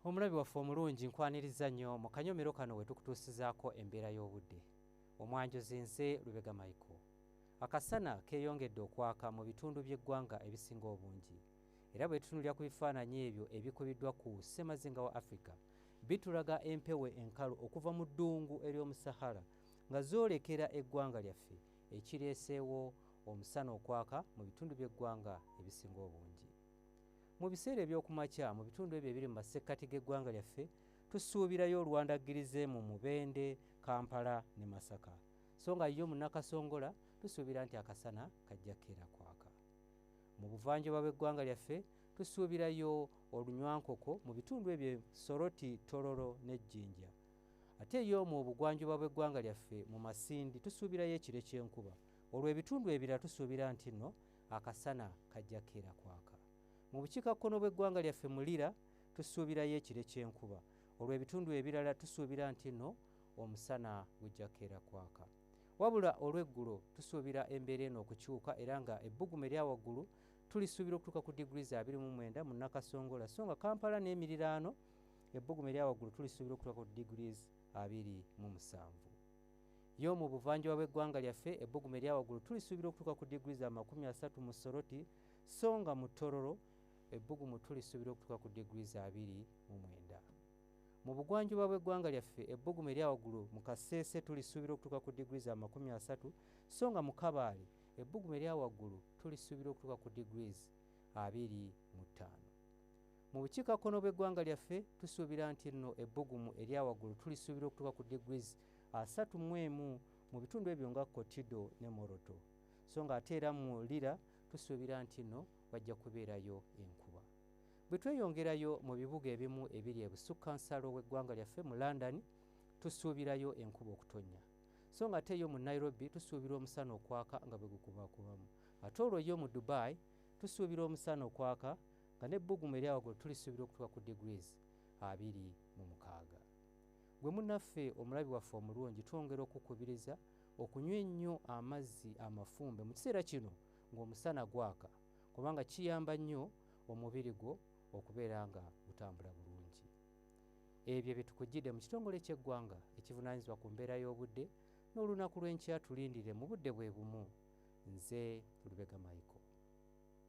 Omulabi waffe omulungi, nkwaniriza nnyo mu kanyomero kano we tukutuusizaako embeera y'obudde. Omwanjozi nze Lubega Michael. Akasana keeyongedde okwaka mu bitundu by'eggwanga ebisinga obungi, era bwe tutunulira ku bifaananyi ebyo ebikubiddwa ku ssemazinga wa Africa, bitulaga empewo enkalu okuva mu ddungu ery'omu Sahara nga zoolekera eggwanga lyaffe, ekireeseewo omusana okwaka mu bitundu by'eggwanga ebisinga obungi. Mu biseera ebyokumakya, mu bitundu ebyo ebiri mu masekkati g'eggwanga lyaffe, tusuubirayo olwandaggirize mu Mubende, Kampala ne Masaka, so nga yo mu Nakasongola tusuubira nti akasana kajja kukeera kwaka. Mu buvanjuba bw'eggwanga lyaffe tusuubirayo olunywankoko mu bitundu ebyo Soroti, Tororo ne Jjinja. Ate yo mu bugwanjuba bw'eggwanga lyaffe mu Masindi tusuubirayo ekire ky'enkuba. Olwo ebitundu ebirala tusuubira nti nno akasana kajja kukeera kwaka. Mu bukiikakkono bw'eggwanga lyaffe mu Lira tusuubirayo ekire ky'enkuba. Olwo ebitundu ebirala tusuubira nti nno omusana gujja kukeera kwaka. Wabula olw'eggulo tusuubira embeera eno okukyuka, era nga ebbugumu erya waggulu tulisuubira okutuuka ku degrees 29 mu Nakasongola, so nga Kampala n'emiriraano ebbugumu erya waggulu tulisuubira okutuuka ku degrees 27. Yo mu buvanjuba bw'eggwanga lyaffe ebbugumu erya waggulu tulisuubira okutuuka ku degrees 30 mu Soroti, so nga mu Tororo ebbugumu tulisuubira okutuuka ku degrees 29. Mu bugwanjuba bw'eggwanga lyaffe ebbugumu erya waggulu mu Kasese tulisuubira okutuuka ku degrees 30, so nga mu Kabaale ebbugumu erya waggulu tulisuubira okutuuka ku degrees 25. Mu bukiikakkono bw'eggwanga lyaffe tusuubira nti nno ebbugumu erya waggulu tulisuubira okutuuka ku degrees 31 mu bitundu ebyo nga Kotido ne Moroto, so nga ate era mu Lira tusuubira nti nno wajja kubeerayo enkuba. Bwe tweyongerayo mu bibuga ebimu ebiri ebusukkansalo w'eggwanga lyaffe, mu London tusuubirayo enkuba okutonnya, so nga ate yo mu Nairobi tusuubira omusana okwaka nga bwe gukubakubamu. Ate olwo yo mu Dubai tusuubira omusana okwaka nga n'ebbugumu erya waggulu tulisuubira okutuuka ku degrees 26. Gwe munnaffe omulabi waffe omulungi, twongera okukubiriza okunywa ennyo amazzi amafumbe mu kiseera kino ng'omusana gwaka, kubanga kiyamba nnyo omubiri gwo okubeera nga gutambula bulungi. Ebyo bye tukujjidde mu kitongole ky'eggwanga ekivunaanyizibwa ku mbeera y'obudde. N'olunaku lw'enkya tulindire mu budde bwe bumu. Nze Lubega Michael.